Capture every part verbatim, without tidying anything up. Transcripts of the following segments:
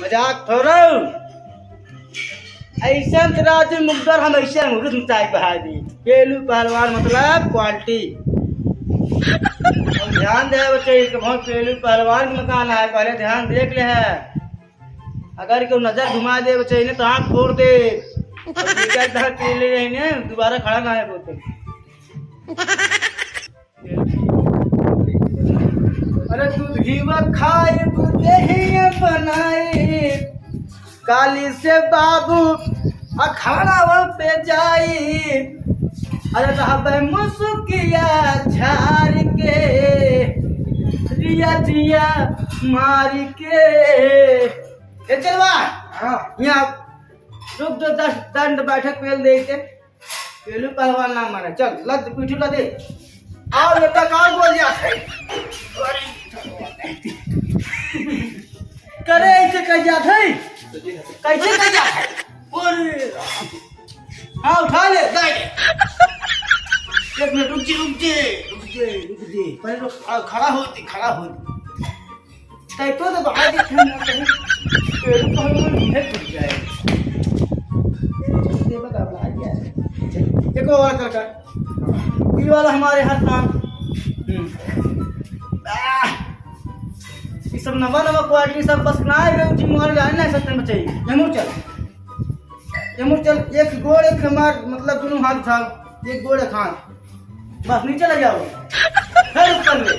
मजाक थोड़ो। ऐसन त राजू मुगदर हम ऐसे अंगूरी नचाई बहाई दी। पेलू पहलवान मतलब क्वालिटी। अब ध्यान दे बच्चे, इसके बहुत पेलू पहलवान के मकान है, पहले ध्यान देख ले है। अगर केहू नजर घुमा दे बच्चे ने तो आँख फोड़ दे। अब टीका इधर पी ले रही ने, दोबारा खड़ा ना है बोलते। अरे दूध घीवा खाइब देहिया बनाई, काली से बाबू अखाड़ावा पे जाई। अरे रहबे मुसुकिया झार के, रिया जिया मार के। ए चलवा, हाँ। यहाँ रुक दो, दस दंड बैठक पेल दे के। पेलू पहलवान नाम मारे। चल, लद, पीठू लदे। आओ, ये तक आओ, बोल जात है। करे, ऐसे कह जात है? कैसे कह जात है? अरे राम। हाँ, उठा ले, दे। एक मिनट, रुक जी, रुक जी, रुक जी, रुक जी। पहले रुक, आ, खड़ा होती, खड़ा होती। तै तो तो बाहर दिखे ना कहीं। पेड़ तो हम लोग इधर टूट जाए। ये बता, बता, क्या है? एक और कर, कर। ये वाला हमारे हाथ काम। हम्म। आह! ये सब नवा, नवा क्वालिटी सब बस ना आए, जिम वाले जाने ना सकते बच्चे। ये मुड़ चल। ये मुड़ चल, एक गोड़, एक हमार, मतलब, दोनों हाथ उठाओ, एक गोड़, एक हाथ, बस नीचे ले जाओ, फिर ऊपर ले।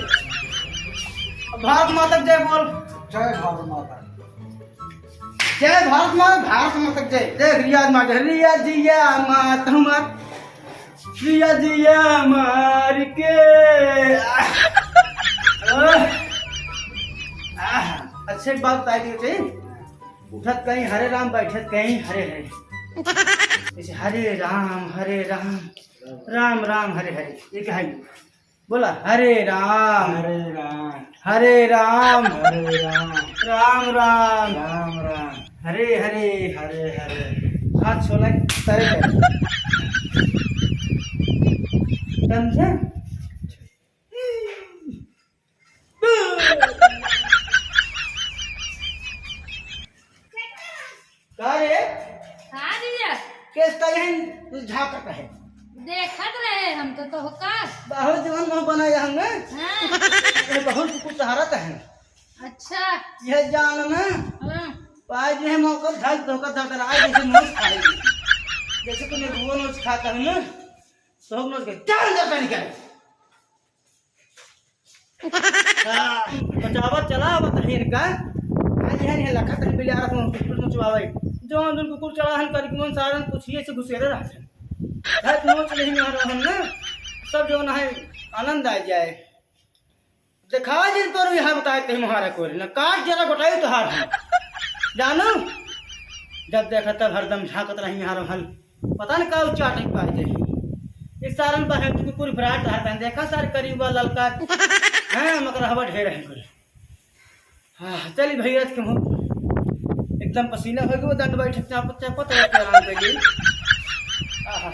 अब भारत माता की जय बोल। जय भारत माता। जय भारत माता, भारत माता की जय। देख, रियाज मार, रिया जिया मात हमार, रिया जिया मार के। आह, आह, अच्छे बात बताई दी चाहिए। उठत कहीं हरे राम, बैठत कहीं हरे हरे। जैसे हरे राम, हरे राम, राम राम, हरे हरे। ये क्या है? बोला, हरे राम, हरे राम, हरे राम, हरे राम, राम राम, राम राम, हरे हरे, हरे हरे। हाथ छोला तरे करे। समझे? का रे? हाँ जीजा। केस का यही झाँकत है? देखत रहे हम तो, तो का? बहुत जवान मुँह बनाया हमने। हाँ। ये बहुत कुछ सहारत है। अच्छा। ये जान ना। हाँ। पाए जो है मौका धर, धोखा धर, धर, आए जैसे नोच खाए। जैसे तूने वो नोच खाता है ना, तो हम नोच के, चल अंदर से निकल। हाँ, बचावत चला आवत रही इनका। आज यहाँ नहीं लखत है बिलारत में कुकुर नचवावे। जौन दिन कुकुर चला हन करी कुमन सारन कुछ ये से घुसेरे रहत हन। धत नोच नहीं आ रहन ना, सब जौन है आनंद आ जाए। देखा जिन पर भी हाथ बताए ते मुहारा कोरे ना काट जरा गोटाई तो हार हम। जानू, जब देखा तब हरदम झांकत रही यहाँ रहन। पता न का उच्चाटक पाए दे। इस सारन बा है, तू कुकुर भराट रहत है। देखा सार करीबा ललका। हाँ, मगर हवा ढेर है कुल। हाँ, चली भैया, आज के मुँह एकदम पसीना हो गया, दंड बैठक चापत, चापत, और आराम कर ली। आहा।